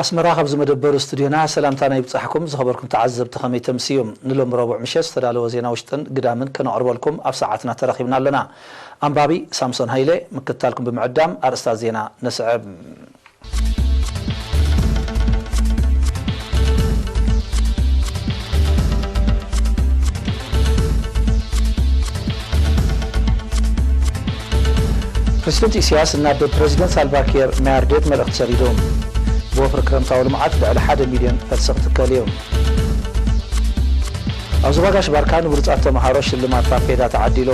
ኣስመራ፣ ካብዚ መደበር ስቱድዮና ሰላምታና ይብጻሕኩም። ዝኸበርኩም ተዓዘብቲ፣ ከመይ ተምስዩ? ንሎሚ ረቡዕ ምሸት ዝተዳለወ ዜና ውሽጥን ግዳምን ከነቕርበልኩም ኣብ ሰዓትና ተረኺብና ኣለና። ኣንባቢ ሳምሶን ሃይለ፣ ምክትታልኩም ብምዕዳም ኣርእስታት ዜና ነስዕብ። ፕሬዚደንት ኢሳያስ ናብ ፕሬዚደንት ሳልቫ ኪር ማያርዲት መልእኽቲ ሰዲዱ። ብወፍሪ ክረምታዊ ልምዓት ልዕሊ ሓደ ሚልዮን ፈልሲ ክትከል እዩ። ኣብ ዞባ ጋሽ ባርካ ንብሉጻት ተምሃሮ ሽልማት ታፔላ ተዓዲሉ።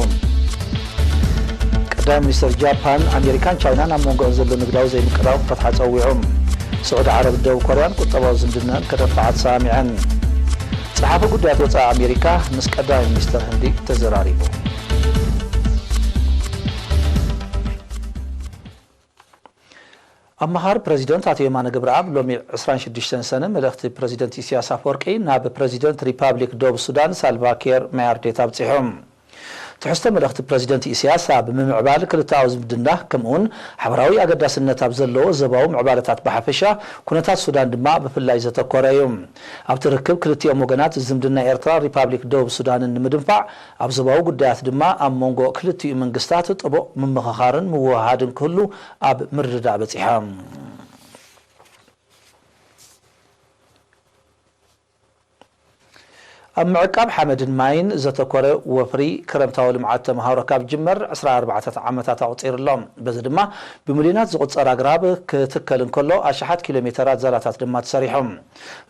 ቀዳማይ ሚኒስተር ጃፓን፣ ኣሜሪካን ቻይናን ኣብ መንጎኦም ዘሎ ንግዳዊ ዘይምቅርራብ ክፈትሓ ጸዊዑ። ስዑዲ ዓረብ፣ ደቡብ ኮርያን ቁጠባዊ ዝምድናን ከደንፍዓ ተሰማሚዐን። ጸሓፊ ጉዳያት ወጻኢ ኣሜሪካ ምስ ቀዳማይ ሚኒስተር ህንዲ ተዘራሪቡ። ኣመኻሪ ፕረዚደንት ኣቶ የማነ ገብረኣብ ሎሚ ዕስራን ሽዱሽተን ሰነ መልእኽቲ ፕረዚደንት ኢሳያስ ኣፈወርቂ ናብ ፕረዚደንት ሪፓብሊክ ደቡብ ሱዳን ሳልቫ ኪር ማያርዲት ኣብጺሖም። ትሕዝቶ መልእኽቲ ፕረዚደንት ኢሳያስ ኣብ ምምዕባል ክልተኣዊ ዝምድና ከምኡውን ሓበራዊ ኣገዳስነት ኣብ ዘለዎ ዞባዊ ምዕባለታት ብሓፈሻ፣ ኩነታት ሱዳን ድማ ብፍላይ ዘተኮረ እዩ። ኣብቲ ርክብ ክልቲኦም ወገናት ዝምድና ኤርትራ ሪፓብሊክ ደቡብ ሱዳንን ንምድንፋዕ፣ ኣብ ዞባዊ ጉዳያት ድማ ኣብ መንጎ ክልቲኡ መንግስታት ጥቡቕ ምምኽኻርን ምውህሃድን ክህሉ ኣብ ምርድዳእ በጺሖም። ኣብ ምዕቃብ ሓመድን ማይን ዘተኮረ ወፍሪ ክረምታዊ ልምዓት ተምሃሮ ካብ ጅመር ዕስራ ኣርባዕተ ዓመታት ኣቑጺሩ ኣሎ። በዚ ድማ ብሚልዮናት ዝቑጸር ኣግራብ ክትከል እንከሎ፣ ኣሽሓት ኪሎ ሜተራት ዛላታት ድማ ተሰሪሖም።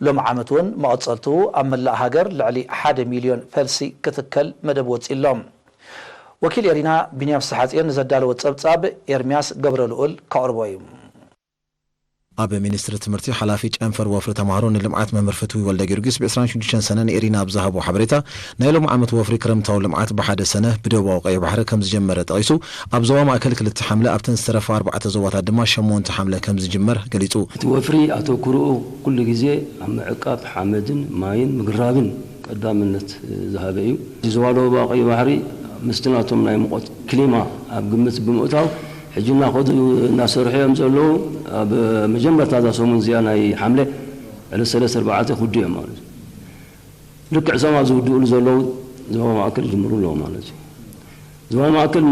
ሎም ዓመት እውን መቐጸልትኡ ኣብ መላእ ሃገር ልዕሊ ሓደ ሚልዮን ፈልሲ ክትከል መደብ ወጺኡ ኣሎ። ወኪል ኤሪና ቢንያም ሰሓጽዮን ንዘዳለዎ ጸብጻብ ኤርምያስ ገብረልኡል ከቕርቦ እዩ። ኣብ ሚኒስትሪ ትምህርቲ ሓላፊ ጨንፈር ወፍሪ ተምሃሮ ንልምዓት መምህር ፍትዊ ወልደ ጊዮርጊስ ብ ዕስራን ሽዱሽተን ሰነ ንኤሪና ኣብ ዝሃቦ ሓበሬታ፣ ናይ ሎም ዓመት ወፍሪ ክረምታዊ ልምዓት ብሓደ ሰነ ብደቡባዊ ቀይሕ ባሕሪ ከም ዝጀመረ ጠቒሱ፣ ኣብ ዞባ ማእከል ክልተ ሓምለ፣ ኣብተን ዝተረፋ ኣርባዕተ ዞባታት ድማ ሸሞንተ ሓምለ ከም ዝጅመር ገሊጹ። እቲ ወፍሪ ኣተኩርኡ ኩሉ ግዜ ኣብ ምዕቃብ ሓመድን ማይን ምግራብን ቀዳምነት ዝሃበ እዩ። እቲ ዞባ ደቡባዊ ቀይሕ ባሕሪ ምስቲ ናቶም ናይ ሙቐት ክሊማ ኣብ ግምት ብምእታው፣ ሕጂ እናኸዱ እናሰርሑ እዮም ዘለዉ። ኣብ መጀመርታ እዛ ሰሙን እዚኣ ናይ ሓምለ ዕለት ሰለስተ ኣርባዕተ ክውድኡ እዮም ማለት እዩ። ልክዕ እዞም ኣብዚ ዝውድእሉ ዘለዉ ዞባ ማእከል ይጅምሩ ኣለዉ ማለት እዩ። ዞባ ማእከል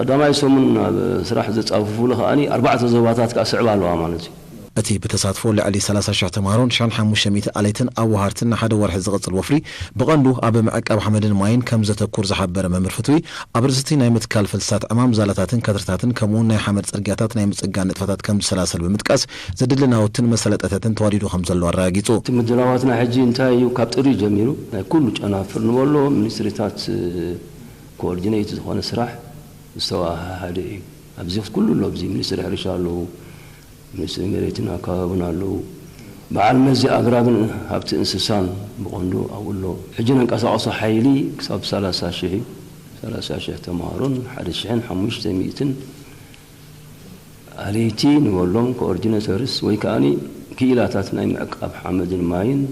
ቀዳማይ ሰሙን ኣብ ስራሕ ዘጻፍፉሉ ከኣ ኣርባዕተ ዞባታት ከኣ ስዕባ ኣለዋ ማለት እዩ። እቲ ብተሳትፎ ልዕሊ ሰላሳ ሽሕ ተምሃሮን ሽሕን ሓሙሽተ ሚእቲ ኣለይትን ኣወሃድትን ንሓደ ወርሒ ዝቕጽል ወፍሪ ብቐንዱ ኣብ ምዕቃብ ሓመድን ማይን ከም ዘተኩር ዝሓበረ መምህር ፍትዊ፣ ኣብ ርእሲቲ ናይ ምትካል ፈልስታት ዕማም ዛላታትን ከትርታትን ከምኡውን ናይ ሓመድ ጽርግያታት ናይ ምጽጋን ንጥፈታት ከም ዝሰላሰል ብምጥቃስ፣ ዘድሊ ናውትን መሳለጥያታትን ተዋዲዱ ከም ዘሎ ኣረጋጊጹ። እቲ ምድላዋትና ሕጂ እንታይ እዩ? ካብ ጥሪ ጀሚሩ ናይ ኩሉ ጨናፍር ንበሎ ሚኒስትሪታት ኮኦርዲኔት ዝኾነ ስራሕ ዝተወሃሃደ እዩ። ኣብዚ ኩሉ ኣሎ። ኣብዚ ሚኒስትሪ ሕርሻ ኣለዉ፣ ሚኒስትሪ መሬትን ኣከባብን ኣለዉ፣ በዓል መዚ ኣግራብን ሃብቲ እንስሳን ብቐንዱ ኣብኡ ኣሎ። ሕጂ ነንቀሳቐሶ ሓይሊ ክሳብ ሰላሳ ሽሕ እዩ። ሰላሳ ሽሕ ተምሃሮን ሓደ ሽሕን ሓሙሽተ ሚእትን ኣለይቲ ንበሎም ኮኦርዲኔተርስ ወይ ከኣ ክኢላታት ናይ ምዕቃብ ሓመድን ማይን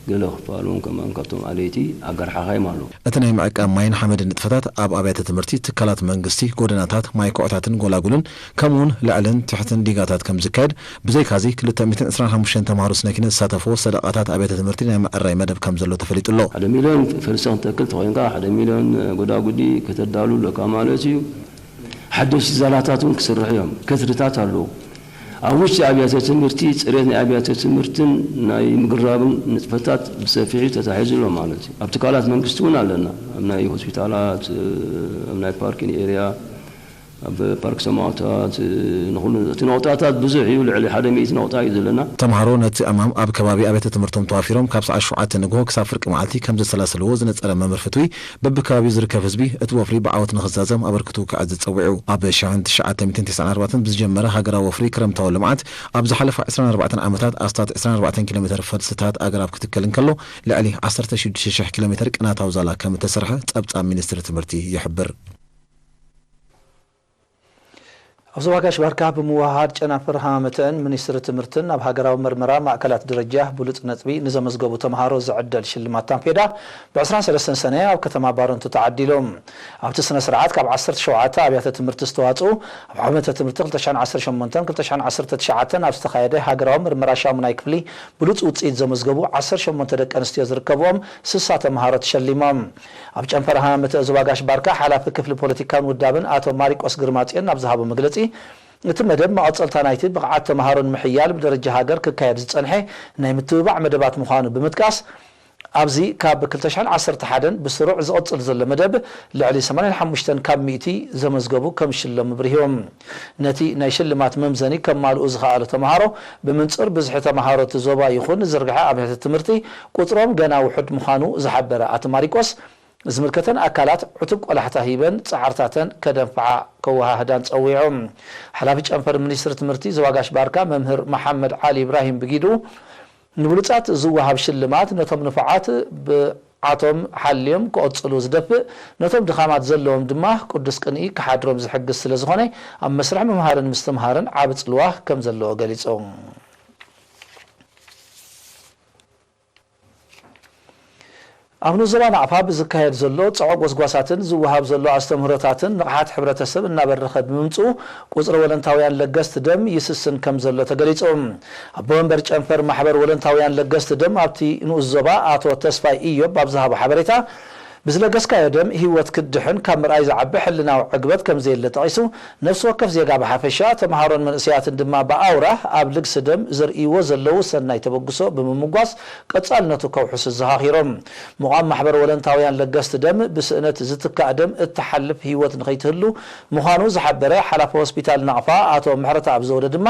ገለ ክፋሎም ከማን ካብቶም ኣለይቲ ኣጋር ሓኻይም ኣለዉ። እቲ ናይ ምዕቃብ ማይን ሓመድን ንጥፈታት ኣብ ኣብያተ ትምህርቲ፣ ትካላት መንግስቲ፣ ጎደናታት፣ ማይ ኩዕታትን ጎላጉልን፣ ከምኡውን ልዕልን ትሕትን ዲጋታት ከም ዝካየድ፣ ብዘይካዚ ክልተ ሚእትን ዕስራን ሓሙሽተን ተምሃሮ ስነ ኪነት ዝሳተፍዎ ሰደቓታት ኣብያተ ትምህርቲ ናይ ምዕራይ መደብ ከም ዘሎ ተፈሊጡ ኣሎ። ሓደ ሚልዮን ፈልሲ ክንተክል ተኾይንካ፣ ሓደ ሚልዮን ጎዳጉዲ ከተዳሉ ኣለካ ማለት እዩ። ሓደሽቲ ዛላታት እውን ክስርሑ እዮም። ከትርታት ኣለዉ። ኣብ ውሽጢ ኣብያተ ትምህርቲ፣ ጽሬት ናይ ኣብያተ ትምህርትን ናይ ምግራብን ንጥፈታት ብሰፊሑ ተታሒዙ ኣሎ ማለት እዩ። ኣብ ትካላት መንግስቲ እውን ኣለና። ኣብ ናይ ሆስፒታላት፣ ኣብ ናይ ፓርኪን ኤርያ፣ ኣብ ፓርክ ሰማእታት፣ ንኹሉ እቲ ነቑጣታት ብዙሕ እዩ፣ ልዕሊ ሓደ ሚእቲ ነቑጣ እዩ ዘለና። ተምሃሮ ነቲ ዕማም ኣብ ከባቢ ኣብያተ ትምህርቶም ተዋፊሮም ካብ ሰዓት ሸውዓተ ንግሆ ክሳብ ፍርቂ መዓልቲ ከም ዘሰላስልዎ ዝነጸረ መምህር ፍትዊ፣ በብከባቢኡ ዝርከብ ህዝቢ እቲ ወፍሪ ብዓወት ንኽዛዘም ኣበርክቱ ክኣዝዝ ጸዊዑ። ኣብ ሸሕን ትሽዓተ ሚእትን ተስዓን ኣርባዕተን ብዝጀመረ ሃገራዊ ወፍሪ ክረምታዊ ልምዓት ኣብ ዝሓለፋ ዕስራን ኣርባዕተን ዓመታት ኣስታት ዕስራን ኣርባዕተን ኪሎ ሜተር ፈልስታት ኣግራብ ክትከል እንከሎ፣ ልዕሊ ዓሰርተ ሽዱሽተ ሽሕ ኪሎ ሜተር ቅናታዊ ዛላ ከም እተሰርሐ ጸብጻብ ሚኒስትሪ ትምህርቲ ይሕብር። ኣብ ዞባ ጋሽ ባርካ ብምውህሃድ ጨናፍር ሃማመተአን ሚኒስትሪ ትምህርትን ኣብ ሃገራዊ መርመራ ማእከላት ደረጃ ብሉጽ ነጥቢ ንዘመዝገቡ ተምሃሮ ዝዕደል ሽልማት ታንፔዳ ብ ዕስራን ሰለስተን ሰነ ኣብ ከተማ ባረንቱ ተዓዲሉ። ኣብቲ ስነ ስርዓት ካብ ዓሰርተ ሸውዓተ ኣብያተ ትምህርቲ ዝተዋጽኡ ኣብ ዓመተ ትምህርቲ ክልተ ሽሕን ዓሰርተ ሸሞንተን ክልተ ሽሕን ዓሰርተ ትሽዓተን ኣብ ዝተኻየደ ሃገራዊ መርመራ ሻሙናይ ክፍሊ ብሉጽ ውጽኢት ዘመዝገቡ ዓሰርተ ሸሞንተ ደቂ ኣንስትዮ ዝርከብኦም ስሳ ተምሃሮ ተሸሊሞም። ኣብ ጨንፈር ሃመመተ ዞባ ጋሽ ባርካ ሓላፊ ክፍሊ ፖለቲካን ውዳብን ኣቶ ማሪቆስ ግርማጽዮን ኣብ ዝሃቦ መግለጺ፣ እቲ መደብ መቐጸልታ ናይቲ ብቕዓት ተምሃሮ ንምሕያል ብደረጃ ሃገር ክካየድ ዝጸንሐ ናይ ምትብባዕ መደባት ምዃኑ ብምጥቃስ፣ ኣብዚ ካብ ክልተ ሽሕን ዓሰርተ ሓደን ብስሩዕ ዝቕጽል ዘሎ መደብ ልዕሊ ሰማንያን ሓሙሽተን ካብ ሚእቲ ዘመዝገቡ ከም ዝሽለሙ ብርሂዎም። ነቲ ናይ ሽልማት መምዘኒ ከማልኡ ዝኸኣሉ ተምሃሮ ብምንጽር ብዝሒ ተምሃሮ እቲ ዞባ ይኹን ዝርግሐ ኣብያተ ትምህርቲ ቁጽሮም ገና ውሑድ ምዃኑ ዝሓበረ ኣቶ ማሪቆስ፣ ዝምልከተን ኣካላት ዕቱብ ቆላሕታ ሂበን ጻዕርታተን ከደንፍዓ ከወሃህዳን ጸዊዖም። ሓላፊ ጨንፈር ሚኒስትሪ ትምህርቲ ዞባ ጋሽ ባርካ መምህር መሓመድ ዓሊ ኢብራሂም ብጊዱ፣ ንብሉጻት ዝወሃብ ሽልማት ነቶም ንፉዓት ብዓቶም ሓልዮም ክቕጽሉ ዝደፍእ፣ ነቶም ድኻማት ዘለዎም ድማ ቅዱስ ቅንኢ ክሓድሮም ዝሕግዝ ስለ ዝኾነ፣ ኣብ መስርሕ ምምሃርን ምስትምሃርን ዓቢ ጽልዋ ከም ዘለዎ ገሊጹ። ኣብ ንኡስ ዞባ ናቕፋ ብዝካየድ ዘሎ ጽዑቕ ጎስጓሳትን ዝወሃብ ዘሎ ኣስተምህሮታትን ንቕሓት ሕብረተሰብ እናበረኸ ብምምጽኡ፣ ቁጽሪ ወለንታውያን ለገስቲ ደም ይስስን ከም ዘሎ ተገሊጹ። ኣቦ መንበር ጨንፈር ማሕበር ወለንታውያን ለገስቲ ደም ኣብቲ ንኡስ ዞባ ኣቶ ተስፋይ ኢዮብ ኣብ ዝሃቦ ሓበሬታ፣ ብዝለገስካዮ ደም ህይወት ክትድሕን ካብ ምርኣይ ዝዓቢ ሕልናዊ ዕግበት ከም ዘየለ ጠቒሱ፣ ነፍሲ ወከፍ ዜጋ ብሓፈሻ፣ ተምሃሮን መንእሰያትን ድማ ብኣውራ ኣብ ልግሲ ደም ዘርእይዎ ዘለዉ ሰናይ ተበግሶ ብምምጓስ ቀጻልነቱ ከውሕሱ ዘኻኺሮም። ምቋም ማሕበር ወለንታውያን ለገስቲ ደም ብስእነት ዝትካእ ደም እትሓልፍ ህይወት ንኸይትህሉ ምዃኑ ዝሓበረ ሓላፊ ሆስፒታል ናቕፋ ኣቶ ምሕረተኣብ ዘውደ ድማ፣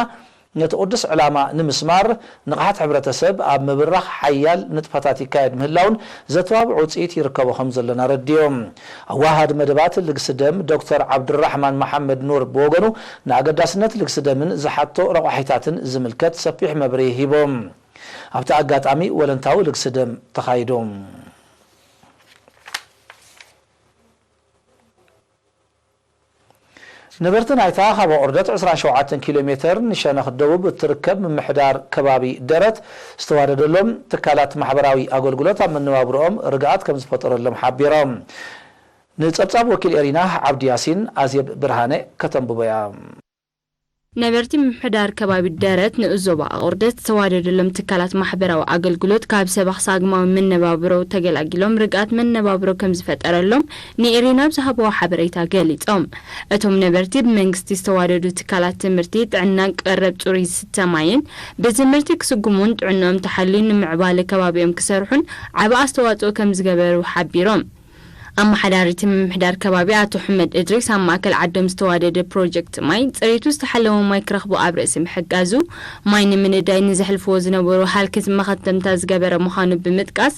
ነቲ ቅዱስ ዕላማ ንምስማር ንቕሓት ሕብረተሰብ ኣብ ምብራኽ ሓያል ንጥፈታት ይካየድ ምህላውን ዘተባብዕ ውጽኢት ይርከቦ ከም ዘሎን ኣረዲኦም። ኣዋሃድ መደባት ልግሲ ደም ዶክተር ዓብዱራሕማን መሓመድ ኑር ብወገኑ፣ ንኣገዳስነት ልግሲ ደምን ዝሓቶ ረቋሒታትን ዝምልከት ሰፊሕ መብርሂ ሂቦም። ኣብቲ ኣጋጣሚ ወለንታዊ ልግሲ ደም ተኻይዱ። ነበርቲ ናይታ ካብ ኣቑርደት ዕስራን ሸውዓተን ኪሎ ሜተር ንሸነኽ ደቡብ እትርከብ ምምሕዳር ከባቢ ደረት ዝተዋደደሎም ትካላት ማሕበራዊ ኣገልግሎት ኣብ መነባብሮኦም ርግኣት ከም ዝፈጠረሎም ሓቢሮም። ንጸብጻብ ወኪል ኤሪና ዓብዲ ያሲን ኣዜብ ብርሃነ ከተንብቦ እያ። ነበርቲ ምምሕዳር ከባቢ ደረት ንኡስ ዞባ ኣቑርደት ዝተዋደደሎም ትካላት ማሕበራዊ ኣገልግሎት ካብ ሰባኽ ሳግማዊ መነባብሮ ተገላጊሎም ርግኣት መነባብሮ ከም ዝፈጠረሎም ንኤሪና ኣብ ዝሃብዎ ሓበሬታ ገሊጾም። እቶም ነበርቲ ብመንግስቲ ዝተዋደዱ ትካላት ትምህርቲ፣ ጥዕናን ቀረብ ጽሩይ ዝስተ ማይን ብትምህርቲ ክስጉሙን ጥዕንኦም ተሓልዩ ንምዕባለ ከባቢኦም ክሰርሑን ዓቢ ኣስተዋጽኦ ከም ዝገበሩ ሓቢሮም። ኣመሓዳሪ እቲ ምምሕዳር ከባቢ ኣቶ ሕመድ እድሪስ ኣብ ማእከል ዓዶም ዝተዋደደ ፕሮጀክት ማይ፣ ጽሬቱ ዝተሓለወ ማይ ክረኽቡ ኣብ ርእሲ ምሕጋዙ፣ ማይ ንምንዳይ ንዘሕልፍዎ ዝነበሩ ሃልኪ መኸተምታ ዝገበረ ምዃኑ ብምጥቃስ፣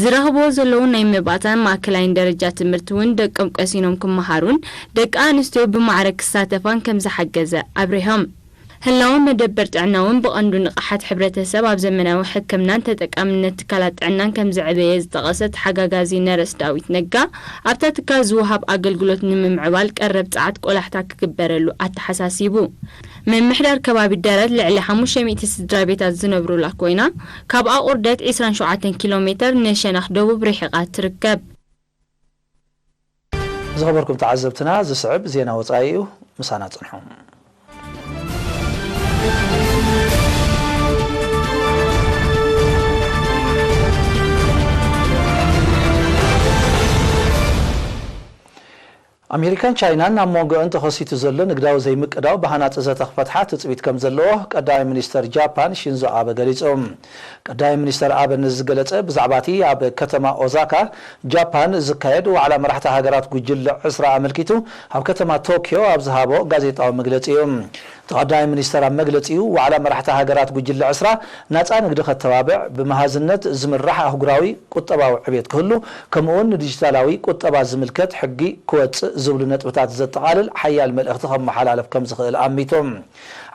ዝረኽብዎ ዘለዉ ናይ መባእታን ማእከላይን ደረጃ ትምህርቲ እውን ደቆም ቀሲኖም ክመሃሩን ደቂ ኣንስትዮ ብማዕረ ክሳተፋን ከም ዝሓገዘ ኣብሪሆም። ህላወ መደበር ጥዕና እውን ብቐንዱ ንቕሓት ሕብረተሰብ ኣብ ዘመናዊ ሕክምናን ተጠቃምነት ትካላት ጥዕናን ከም ዘዕበየ ዝጠቐሰ ተሓጋጋዚ ነረስ ዳዊት ነጋ፣ ኣብታ ትካል ዝወሃብ ኣገልግሎት ንምምዕባል ቀረብ ጸዓት ቆላሕታ ክግበረሉ ኣተሓሳሲቡ። ምምሕዳር ከባቢ ደረት ልዕሊ ሓሙሽተ ሚእቲ ስድራ ቤታት ዝነብሩላ ኮይና፣ ካብ ኣቑርደት ዕስራን ሸውዓተን ኪሎ ሜተር ንሸነኽ ደቡብ ርሒቓ ትርከብ። ዝኸበርኩም ተዓዘብትና፣ ዝስዕብ ዜና ወጻኢ እዩ። ምሳና ጽንሑ። ኣሜሪካን ቻይናን ኣብ መንጎአን ተኸሲቱ ዘሎ ንግዳዊ ዘይምቅዳው ብሃናጺ ዘተ ክፈትሓ ትጽቢት ከም ዘለዎ ቀዳማይ ሚኒስተር ጃፓን ሺንዞ ኣበ ገሊጹ። ቀዳማይ ሚኒስተር ኣበ ነዚ ዝገለጸ ብዛዕባ እቲ ኣብ ከተማ ኦዛካ ጃፓን ዝካየድ ዋዕላ መራሕቲ ሃገራት ጉጅለ ዕስራ ኣመልኪቱ ኣብ ከተማ ቶኪዮ ኣብ ዝሃቦ ጋዜጣዊ መግለጺ እዩ። እቲ ቀዳማይ ሚኒስተር ኣብ መግለጺኡ ዋዕላ መራሕቲ ሃገራት ጉጅለ ዕስራ ናጻ ንግዲ ከተባብዕ፣ ብመሃዝነት ዝምራሕ ኣህጉራዊ ቁጠባዊ ዕቤት ክህሉ፣ ከምኡውን ንዲጂታላዊ ቁጠባ ዝምልከት ሕጊ ክወጽእ ዝብሉ ነጥብታት ዘጠቓልል ሓያል መልእኽቲ ከመሓላልፍ ከም ዝኽእል ኣሚቱ።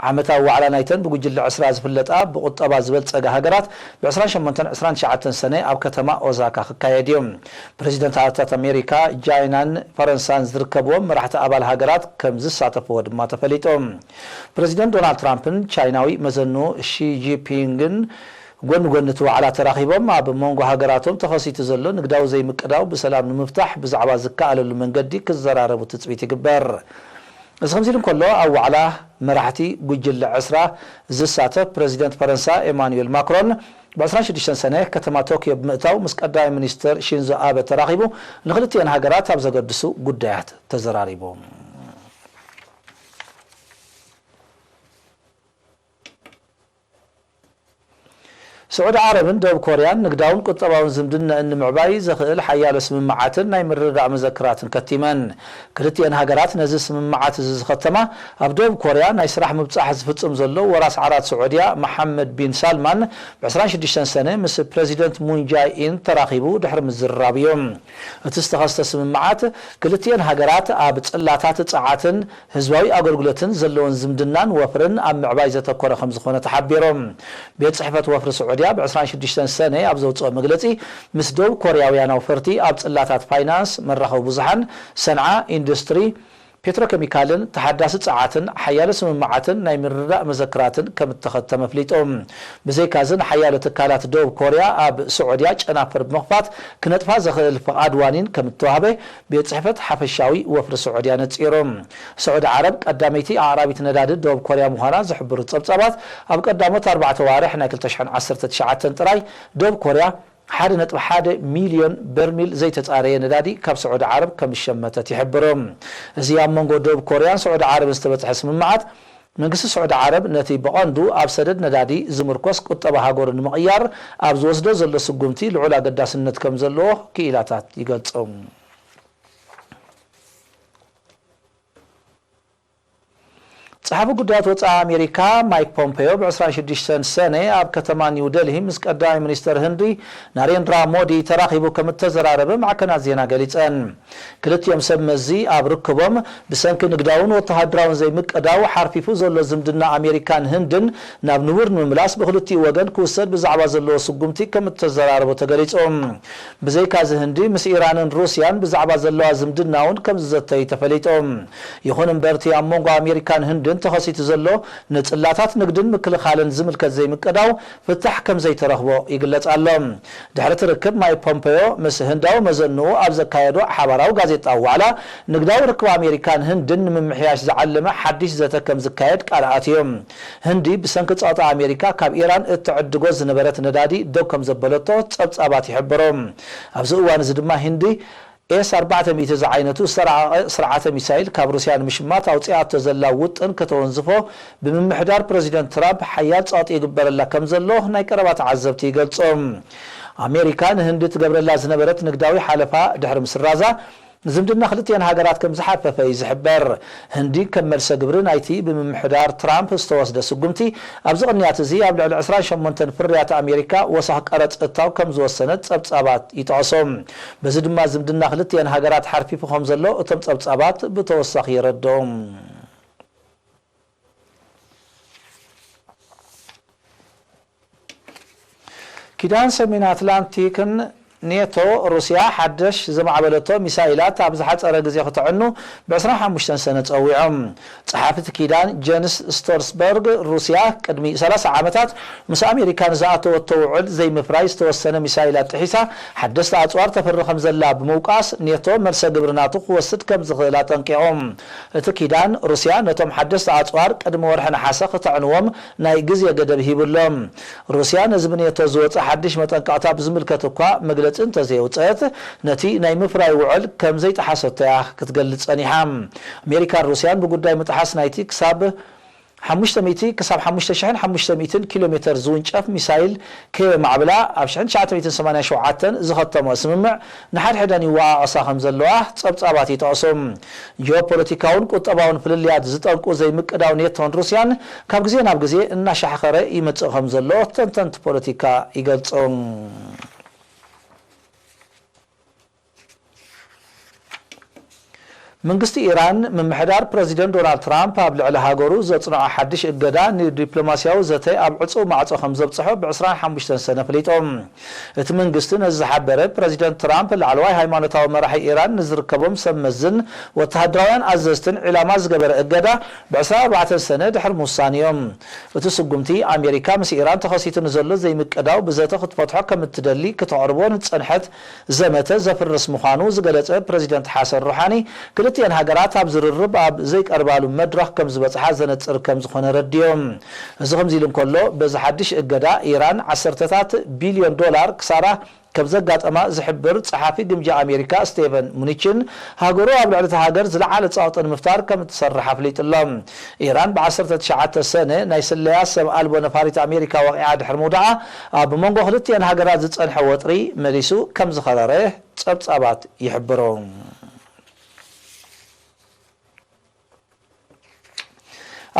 ዓመታዊ ዋዕላ ናይተን ብጉጅለ ዕስራ ዝፍለጣ ብቁጠባ ዝበልጸጋ ሃገራት ብ ዕስራን ሸሞንተን ዕስራን ትሽዓተን ሰነ ኣብ ከተማ ኦዛካ ክካየድ እዩ። ፕረዚደንታት ኣሜሪካ፣ ቻይናን ፈረንሳን ዝርከብዎም መራሕቲ ኣባል ሃገራት ከም ዝሳተፍዎ ድማ ተፈሊጡ። ፕረዚደንት ዶናልድ ትራምፕን ቻይናዊ መዘኑ ሺ ጂንፒንግን ጎኒ ጎኒ እቲ ዋዕላ ተራኺቦም ኣብ መንጎ ሃገራቶም ተኸሲቱ ዘሎ ንግዳዊ ዘይምቅዳው ብሰላም ንምፍታሕ ብዛዕባ ዝከኣለሉ መንገዲ ክዘራረቡ ትጽቢት ይግበር። እዚ ከምዚ ኢሉ እንከሎ፣ ኣብ ዋዕላ መራሕቲ ጉጅለ ዕስራ ዝሳተፍ ፕረዚደንት ፈረንሳ ኤማኑኤል ማክሮን ብ ዕስራን ሽዱሽተን ሰነ ከተማ ቶኪዮ ብምእታው ምስ ቀዳማይ ሚኒስተር ሺንዞ ኣበ ተራኺቡ ንክልቲአን ሃገራት ኣብ ዘገድሱ ጉዳያት ተዘራሪቡ። ስዑዲ ዓረብን ደቡብ ኮርያን ንግዳውን ቁጠባውን ዝምድናኣን ንምዕባይ ዘኽእል ሓያሎ ስምምዓትን ናይ ምርድዳእ መዘክራትን ከቲመን። ክልቲኤን ሃገራት ነዚ ስምምዓት እዚ ዝኸተማ ኣብ ደቡብ ኮርያ ናይ ስራሕ ምብጻሕ ዝፍጽም ዘሎ ወራስ ዓራት ስዑድያ መሓመድ ቢን ሳልማን ብ ዕስራን ሽዱሽተን ሰነ ምስ ፕረዚደንት ሙን ጃይ ኢን ተራኺቡ ድሕሪ ምዝርራብ እዩ። እቲ ዝተኸስተ ስምምዓት ክልቲኤን ሃገራት ኣብ ጽላታት ጸዓትን ህዝባዊ ኣገልግሎትን ዘለወን ዝምድናን ወፍርን ኣብ ምዕባይ ዘተኮረ ከም ዝኾነ ተሓቢሩ። ቤት ጽሕፈት ወፍሪ ስዑድያ ብ ዕስራን ሽዱሽተን ሰነ ኣብ ዘውጽኦ መግለጺ፣ ምስ ደቡብ ኮርያውያን ኣውፈርቲ ኣብ ጽላታት ፋይናንስ፣ መራኸቢ ብዙሓን፣ ሰንዓ፣ ኢንዱስትሪ፣ ፔትሮኬሚካልን ተሓዳሲ ጸዓትን ሓያሎ ስምምዓትን ናይ ምርድዳእ መዘክራትን ከም እተኸተመ ኣፍሊጡ። ብዘይካዚ፣ ንሓያሎ ትካላት ደቡብ ኮርያ ኣብ ስዑድያ ጨናፍር ብምኽፋት ክነጥፋ ዘኽእል ፍቓድ ዋኒን ከም እተዋህበ ቤት ጽሕፈት ሓፈሻዊ ወፍሪ ስዑድያ ነጺሩ። ስዑዲ ዓረብ ቀዳመይቲ ኣቕራቢት ነዳዲ ደቡብ ኮርያ ምዃና ዝሕብሩ ጸብጻባት፣ ኣብ ቀዳሞት ኣርባዕተ ኣዋርሕ ናይ ክልተ ሽሕን ዓሰርተ ትሽዓተን ጥራይ ደቡብ ኮርያ ሓደ ነጥቢ ሓደ ሚልዮን በርሚል ዘይተጻረየ ነዳዲ ካብ ስዑዲ ዓረብ ከም ዝሸመተት ይሕብሩ። እዚ ኣብ መንጎ ደቡብ ኮርያን ስዑዲ ዓረብን ዝተበጽሐ ስምምዓት፣ መንግስቲ ስዑዲ ዓረብ ነቲ ብቐንዱ ኣብ ሰደድ ነዳዲ ዝምርኮስ ቁጠባ ሃገሩ ንምቕያር ኣብ ዝወስዶ ዘሎ ስጉምቲ ልዑል ኣገዳስነት ከም ዘለዎ ክኢላታት ይገልጹ። ጸሓፊ ጉዳያት ወጻኢ ኣሜሪካ ማይክ ፖምፔዮ ብ ዕስራን ሽዱሽተን ሰነ ኣብ ከተማ ኒው ደልሂ ምስ ቀዳማይ ሚኒስተር ህንዲ ናሬንድራ ሞዲ ተራኺቡ ከም እተዘራረበ ማዕከናት ዜና ገሊጸን። ክልቲኦም ሰብ መዚ ኣብ ርክቦም ብሰንኪ ንግዳውን ወተሃደራውን ዘይምቅዳው ሓርፊፉ ዘሎ ዝምድና ኣሜሪካን ህንድን ናብ ንቡር ንምምላስ ብክልቲኡ ወገን ክውሰድ ብዛዕባ ዘለዎ ስጉምቲ ከም እተዘራረቡ ተገሊጹ። ብዘይካዚ ህንዲ ምስ ኢራንን ሩስያን ብዛዕባ ዘለዋ ዝምድና እውን ከም ዝዘተዩ ተፈሊጡ። ይኹን እምበር እቲ ኣብ መንጎ ኣሜሪካን ህንድን ተኸሲቱ ዘሎ ንጽላታት ንግድን ምክልኻልን ዝምልከት ዘይምቅዳው ፍታሕ ከም ዘይተረኽቦ ይግለጽ ኣሎ። ድሕሪ እቲ ርክብ ማይክ ፖምፔዮ ምስ ህንዳዊ መዘንኡ ኣብ ዘካየዶ ሓባራዊ ጋዜጣዊ ዋዕላ፣ ንግዳዊ ርክብ ኣሜሪካን ህንድን ንምምሕያሽ ዝዓለመ ሓድሽ ዘተ ከም ዝካየድ ቃል ኣትዩ። ህንዲ ብሰንኪ ጸቕጢ ኣሜሪካ ካብ ኢራን እትዕድጎ ዝነበረት ነዳዲ ደው ከም ዘበለቶ ጸብጻባት ይሕብሩ። ኣብዚ እዋን እዚ ድማ ህንዲ ኤስ ኣርባዕተ ሚእቲ ዝዓይነቱ ዝተራቐቐ ስርዓተ ሚሳይል ካብ ሩስያ ንምሽማት ኣውጺኣቶ ዘላ ውጥን ከተወንዝፎ ብምምሕዳር ፕረዚደንት ትራምፕ ሓያል ጸቕጢ ይግበረላ ከም ዘሎ ናይ ቀረባ ተዓዘብቲ ይገልጹ። ኣሜሪካ ንህንዲ ትገብረላ ዝነበረት ንግዳዊ ሓለፋ ድሕሪ ምስራዛ፣ ዝምድና ክልቲኤን ሃገራት ከም ዝሓፈፈ እዩ ዝሕበር። ህንዲ ከም መልሰ ግብሪ ናይቲ ብምምሕዳር ትራምፕ ዝተወስደ ስጉምቲ፣ ኣብዚ ቅንያት እዚ ኣብ ልዕሊ ዕስራን ሸሞንተን ፍርያት ኣሜሪካ ወሰኽ ቀረጽ እታው ከም ዝወሰነት ጸብጻባት ይጠቕሱ። በዚ ድማ ዝምድና ክልቲኤን ሃገራት ሓርፊፉ ከም ዘሎ እቶም ጸብጻባት ብተወሳኺ የረድኡ። ኪዳን ሰሜን ኣትላንቲክን ኔቶ፣ ሩስያ ሓደሽ ዘማዕበለቶ ሚሳይላት ኣብ ዝሓጸረ ግዜ ክተዕኑ ብ ዕስራን ሓሙሽተን ሰነ ጸዊዖም። ጸሓፊ እቲ ኪዳን ጀንስ ስቶልስበርግ፣ ሩስያ ቅድሚ ሰላሳ ዓመታት ምስ ኣሜሪካ ንዝኣተወቶ ውዕል ዘይምፍራይ ዝተወሰነ ሚሳይላት ጥሒሳ ሓደስቲ ኣጽዋር ተፍሪ ከም ዘላ ብምውቃስ፣ ኔቶ መልሰ ግብሪ ናቱ ክወስድ ከም ዝኽእል ኣጠንቂቖም። እቲ ኪዳን፣ ሩስያ ነቶም ሓደስቲ ኣጽዋር ቅድሚ ወርሒ ነሓሰ ክተዕንዎም ናይ ግዜ ገደብ ሂቡ ኣሎ። ሩስያ ነዚ ብኔቶ ዝወጸ ሓድሽ መጠንቀቕታ ብዝምልከት እኳ መግለጺ መግለጺ እንተዘየውጸት፣ ነቲ ናይ ምፍራይ ውዕል ከም ዘይጠሓሰቶ እያ ክትገልጽ ጸኒሓ። ኣሜሪካን ሩስያን ብጉዳይ ምጥሓስ ናይቲ ክሳብ ሓሙሽተ ሚእቲ ክሳብ ሓሙሽተ ሽሕን ሓሙሽተ ሚእትን ኪሎ ሜተር ዝውንጨፍ ሚሳይል ከየማዕብላ ኣብ ሽሕን ትሽዓተ ሚእትን ሰማንያን ሸውዓተን ዝኸተሞ ስምምዕ ንሓድሕደን ይወቓቐሳ ከም ዘለዋ ጸብጻባት ይጠቕሱ። ጂኦፖለቲካውን ቁጠባውን ፍልልያት ዝጠንቁ ዘይምቅዳው ኔቶን ሩስያን ካብ ግዜ ናብ ግዜ እናሻሕኸረ ይመጽእ ከም ዘሎ ተንተንቲ ፖለቲካ ይገልጹ። መንግስቲ ኢራን፣ ምምሕዳር ፕረዚደንት ዶናልድ ትራምፕ ኣብ ልዕሊ ሃገሩ ዘጽንዖ ሓድሽ እገዳ ንዲፕሎማስያዊ ዘተ ኣብ ዕጹው ማዕጾ ከም ዘብጽሖ ብ ዕስራን ሓሙሽተን ሰነ ፈሊጡ። እቲ መንግስቲ ነዚ ዝሓበረ፣ ፕረዚደንት ትራምፕ ላዕለዋይ ሃይማኖታዊ መራሒ ኢራን ንዝርከቦም ሰብ መዝን ወተሃደራውያን ኣዘዝትን ዒላማ ዝገበረ እገዳ ብ ዕስራን ኣርባዕተን ሰነ ድሕሪ ምውሳን እዮም። እቲ ስጉምቲ፣ ኣሜሪካ ምስ ኢራን ተኸሲቱ ንዘሎ ዘይምቅዳው ብዘተ ክትፈትሖ ከም እትደሊ ክተቕርቦ ንዝጸንሐት ዘመተ ዘፍርስ ምዃኑ ዝገለጸ ፕረዚደንት ሓሰን ሩሓኒ፣ ክልቲኤን ሃገራት ኣብ ዝርርብ ኣብ ዘይቀርባሉ መድረኽ ከም ዝበጽሓ ዘነጽር ከም ዝኾነ ረድዮም። እዚ ከምዚ ኢሉ እንከሎ፣ በዚ ሓድሽ እገዳ ኢራን ዓሰርተታት ቢልዮን ዶላር ክሳራ ከም ዘጋጠማ ዝሕብር ጸሓፊ ግምጃ ኣሜሪካ ስቴቨን ሙኒችን፣ ሃገሩ ኣብ ልዕሊ እታ ሃገር ዝለዓለ ጸቕጢ ንምፍጣር ከም እትሰርሕ ኣፍሊጡ ኣሎ። ኢራን ብ ዓሰርተ ትሽዓተ ሰነ ናይ ስለያ ሰብ ኣልቦ ነፋሪት ኣሜሪካ ወቒዓ ድሕሪ ምውዳቓ፣ ኣብ መንጎ ክልቲኤን ሃገራት ዝጸንሐ ወጥሪ መሊሱ ከም ዝኸረረ ጸብጻባት ይሕብሩ።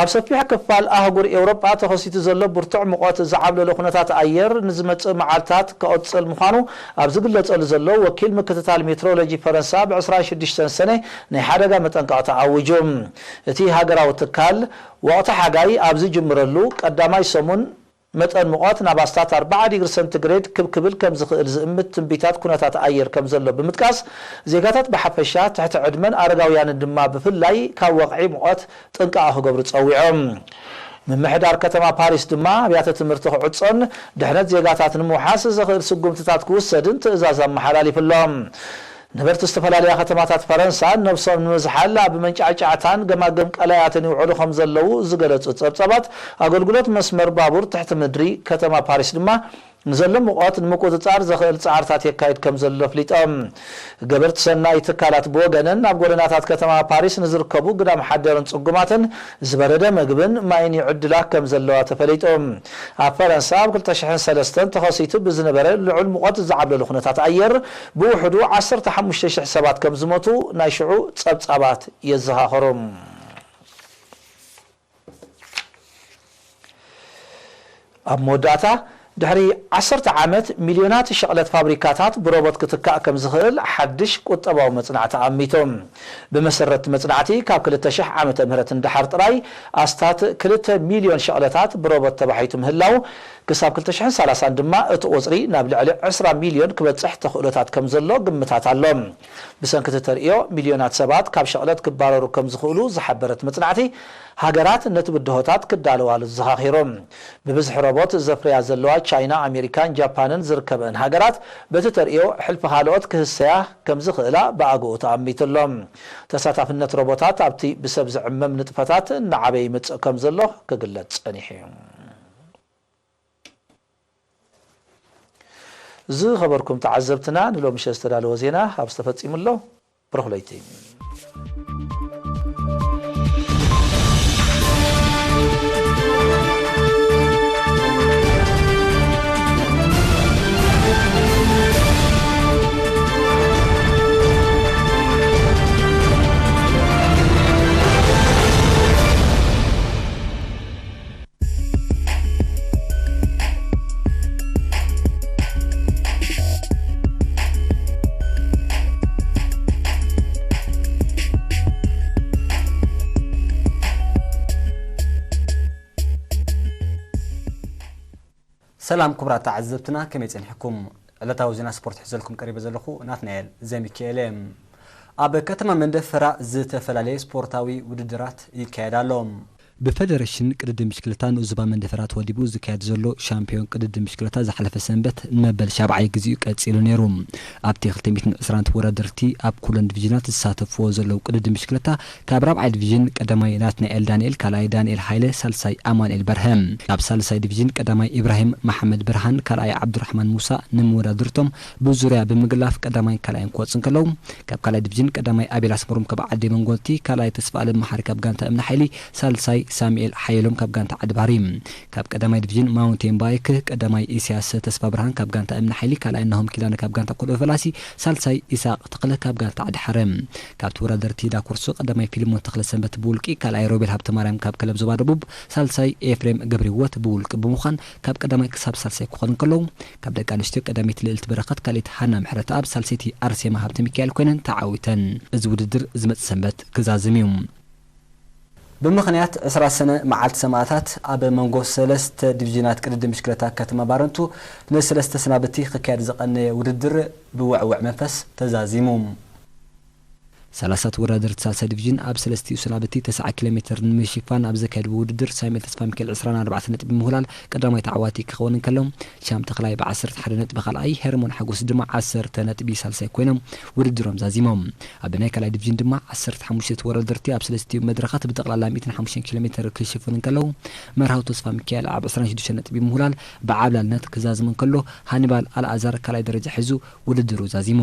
ኣብ ሰፊሕ ክፋል ኣህጉር ኤውሮጳ ተኸሲቱ ዘሎ ብርቱዕ ሙቐት ዝዓብለሎ ኩነታት ኣየር ንዝመጽእ መዓልታት ክቕጽል ምዃኑ ኣብ ዝግለጸሉ ዘሎ፣ ወኪል ምክትታል ሜትሮሎጂ ፈረንሳ ብ ዕስራን ሽዱሽተን ሰነ ናይ ሓደጋ መጠንቀቕታ ኣዊጁ። እቲ ሃገራዊ ትካል፣ ወቕቲ ሓጋይ ኣብ ዝጅምረሉ ቀዳማይ ሰሙን መጠን ሙቐት ናብ ኣስታት ኣርባዓ ዲግሪ ሰንቲግሬድ ክብ ክብል ከም ዝኽእል ዝእምት ትንቢታት ኩነታት ኣየር ከም ዘሎ ብምጥቃስ፣ ዜጋታት ብሓፈሻ፣ ትሕቲ ዕድመን ኣረጋውያንን ድማ ብፍላይ፣ ካብ ወቕዒ ሙቐት ጥንቃቐ ክገብሩ ጸዊዖም። ምምሕዳር ከተማ ፓሪስ ድማ ኣብያተ ትምህርቲ ክዕጾን ድሕነት ዜጋታት ንምውሓስ ዘኽእል ስጉምትታት ክውሰድን ትእዛዝ ኣመሓላሊፉ ኣሎ። ነበርቲ ዝተፈላለያ ከተማታት ፈረንሳ ነብሶም ንምዝሓል ኣብ መንጫዕጫዕታን ገማግም ቀላያትን ይውዕሉ ከም ዘለዉ ዝገለጹ ጸብጻባት፣ ኣገልግሎት መስመር ባቡር ትሕቲ ምድሪ ከተማ ፓሪስ ድማ ንዘሎ ሙቐት ንምቁጽጻር ዘኽእል ጻዕርታት የካይድ ከም ዘሎ ኣፍሊጦም። ገበርቲ ሰናይ ትካላት ብወገነን፣ ኣብ ጎደናታት ከተማ ፓሪስ ንዝርከቡ ግዳም ሓደርን ጽጉማትን ዝበረደ መግብን ማይን ይዕድላ ከም ዘለዋ ተፈሊጡ። ኣብ ፈረንሳ ኣብ ክልተ ሽሕን ሰለስተን ተኸሲቱ ብዝነበረ ልዑል ሙቐት ዝዓብለሉ ኩነታት ኣየር፣ ብውሕዱ ዓሰርተ ሓሙሽተ ሽሕ ሰባት ከም ዝሞቱ ናይ ሽዑ ጸብጻባት የዘኻኽሩ። ኣብ መወዳእታ፣ ድሕሪ ዓሰርተ ዓመት፣ ሚልዮናት ሸቕለት ፋብሪካታት ብሮቦት ክትካእ ከም ዝኽእል ሓድሽ ቁጠባዊ መጽናዕቲ ኣሚቱ። ብመሰረት መጽናዕቲ፣ ካብ ክልተ ሽሕ ዓመተ ምህረት ንደሓር ጥራይ ኣስታት ክልተ ሚልዮን ሸቕለታት ብሮቦት ተባሒቱ ምህላው፣ ክሳብ ክልተ ሽሕን ሰላሳን ድማ እቲ ቁጽሪ ናብ ልዕሊ ዕስራ ሚልዮን ክበጽሕ ተኽእሎታት ከም ዘሎ ግምታት ኣሎ። ብሰንኪ እቲ ተርእዮ፣ ሚልዮናት ሰባት ካብ ሸቕለት ክባረሩ ከም ዝኽእሉ ዝሓበረት መጽናዕቲ፣ ሃገራት ነቲ ብድሆታት ክዳለዋሉ ዘኻኺሩ። ብብዝሒ ሮቦት ዘፍርያ ዘለዋ ቻይና፣ ኣሜሪካን ጃፓንን ዝርከበአን ሃገራት፣ በቲ ተርእዮ ሕልፊ ካልኦት ክህሰያ ከም ዝኽእላ ብኣግኡ ተኣሚቱ ኣሎ። ተሳታፍነት ሮቦታት ኣብቲ ብሰብ ዝዕመም ንጥፈታት እናዓበየ ይመጽእ ከም ዘሎ ክግለጽ ጸኒሑ እዩ። ዝኸበርኩም ተዓዘብትና፣ ንሎሚ ምሸት ዝተዳለወ ዜና ኣብዚ ተፈጺሙ ኣሎ። ብሩኽ ለይቲ። ሰላም ክቡራት ተዓዘብትና፣ ከመይ ጸኒሕኩም? ዕለታዊ ዜና ስፖርት ሒዘልኩም ቀሪበ ዘለኹ ናትናኤል ዘሚካኤል እየ። ኣብ ከተማ መንደፈራ ዝተፈላለየ ስፖርታዊ ውድድራት ይካየድ ኣሎ። ብፈደረሽን ቅድድም ብሽክለታ ንኡስ ዞባ መንደፈራ ተወዲቡ ዝካየድ ዘሎ ሻምፒዮን ቅድድም ብሽክለታ ዝሓለፈ ሰንበት ንመበል ሻብዓይ ግዜኡ ቀጺሉ ነይሩ። ኣብቲ ክልተ ሚእትን ዕስራን ተወዳደርቲ ኣብ ኩለን ዲቪዥናት ዝሳተፍዎ ዘለዉ ቅድድም ብሽክለታ፣ ካብ ራብዓይ ዲቪዥን ቀዳማይ ናትናኤል ዳንኤል፣ ካልኣይ ዳንኤል ሃይለ፣ ሳልሳይ ኣማኑኤል በርሀ። ካብ ሳልሳይ ዲቪዥን ቀዳማይ ኢብራሂም መሓመድ ብርሃን፣ ካልኣይ ዓብዱራሕማን ሙሳ ንመወዳድርቶም ብዙርያ ብምግላፍ ቀዳማይን ካልኣይን ክወጹ እንከለዉ፣ ካብ ካልኣይ ዲቪዥን ቀዳማይ ኣቤል ኣስመሮም ካብ ዓዲ መንጎልቲ፣ ካልኣይ ተስፋ ኣለም መሓሪ ካብ ጋንታ እምኒ ሓይሊ፣ ሳልሳይ ሳሙኤል ሓየሎም ካብ ጋንታ ዓዲ ባሕሪ። ካብ ቀዳማይ ዲቪዥን ማውንቴን ባይክ ቀዳማይ ኢሳያስ ተስፋ ብርሃን ካብ ጋንታ እምኒ ሓይሊ፣ ካልኣይ ናሆም ኪዳነ ካብ ጋንታ ኮልኦ ፈላሲ፣ ሳልሳይ ኢሳቅ ተኽለ ካብ ጋንታ ዓዲ ሓረ። ካብ ተወዳደርቲ ዳኮርሶ ቀዳማይ ፊልሞን ተኽለ ሰንበት ብውልቂ፣ ካልኣይ ሮቤል ሃብተ ማርያም ካብ ክለብ ዞባ ደቡብ፣ ሳልሳይ ኤፍሬም ገብረ ህይወት ብውልቂ ብምዃን ካብ ቀዳማይ ክሳብ ሳልሳይ ክኾኑ እንከለዉ፣ ካብ ደቂ ኣንስትዮ ቀዳመይቲ ልእልቲ በረኸት፣ ካልኣይቲ ሃና ምሕረተኣብ፣ ሳልሰይቲ ኣርሴማ ሃብተ ሚካኤል ኮይነን ተዓዊተን። እዚ ውድድር ዝመጽእ ሰንበት ክዛዝም እዩ። ብምኽንያት ዕስራ ሰነ መዓልቲ ሰማእታት ኣብ መንጎ ሰለስተ ዲቪዥናት ቅድድም ብሽክለታ ከተማ ባረንቱ ንሰለስተ ሰናብቲ ክካየድ ዝቐነየ ውድድር ብውዕውዕ መንፈስ ተዛዚሙ። ሰላሳ ተወዳደርቲ ሳልሳይ ዲቪዥን ኣብ ሰለስቲኡ ሰናብቲ ተስዓ ኪሎ ሜትር ንምሽፋን ኣብ ዘካየድዎ ውድድር ሳሙኤል ተስፋ ሚካኤል ዕስራን ኣርባዕተን ነጥቢ ምሁላል ቀዳማይ ተዓዋቲ ክኸውን እንከሎ፣ ሻም ተኽላይ ብዓሰርተ ሓደ ነጥቢ ካልኣይ፣ ሄርሞን ሓጎስ ድማ ዓሰርተ ነጥቢ ሳልሳይ ኮይኖም ውድድሮም ዛዚሞም። ኣብ ናይ ካልኣይ ዲቪዥን ድማ ዓሰርተ ሓሙሽተ ተወዳደርቲ ኣብ ሰለስቲኡ መድረኻት ብጠቕላላ ሚእትን ሓሙሽተን ኪሎ ሜትር ክሽፍኑ እንከለዉ፣ መርሃዊ ተስፋ ሚካኤል ኣብ ዕስራን ሽዱሽተን ነጥቢ ምሁላል ብዓብላልነት ክዛዝም እንከሎ፣ ሃኒባል ኣልኣዛር ካልኣይ ደረጃ ሒዙ ውድድሩ ዛዚሙ።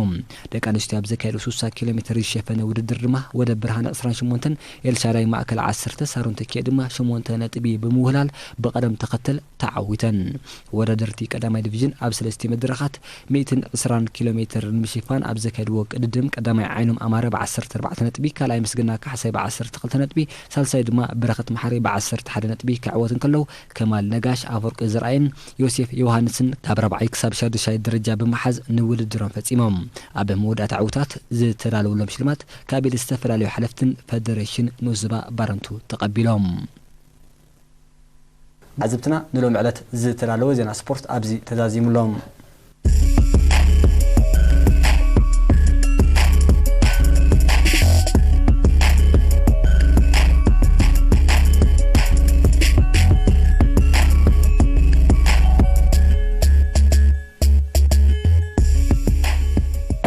ደቂ ኣንስትዮ ኣብ ዘካየዱ ስሳ ኪሎ ሜትር ዝሸፈነ ውድድር ድማ ወደ ብርሃን ዕስራን ሸሞንተን፣ ኤልሻዳይ ማእከል ዓሰርተ፣ ሳሮን ተኪኤ ድማ ሸሞንተ ነጥቢ ብምውህላል ብቐደም ተኸተል ተዓዊተን። ወዳደርቲ ቀዳማይ ዲቪዥን ኣብ ሰለስተ መድረኻት ሚእትን ዕስራን ኪሎ ሜትር ንምሽፋን ኣብ ዘካየድዎ ቅድድም ቀዳማይ ዓይኖም ኣማረ ብዓሰርተ ኣርባዕተ ነጥቢ፣ ካልኣይ ምስግና ካሕሳይ ብዓሰርተ ክልተ ነጥቢ፣ ሳልሳይ ድማ በረኸት መሓሪ ብዓሰርተ ሓደ ነጥቢ ክዕወት እንከለዉ፣ ከማል ነጋሽ፣ ኣፈወርቂ ዘርኣይን ዮሴፍ ዮሃንስን ካብ ራብዓይ ክሳብ ሻዱሻይ ደረጃ ብምሓዝ ንውድድሮም ፈጺሞም። ኣብ መወዳእታ ዕውታት ዝተዳለወሎም ሽልማት ካብ ኢድ ዝተፈላለዩ ሓለፍትን ፈደሬሽን ንኡስ ዞባ ባረንቱ ተቐቢሎም። ዓዘብትና ንሎሚ ዕለት ዝተዳለወ ዜና ስፖርት ኣብዚ ተዛዚሙሎም።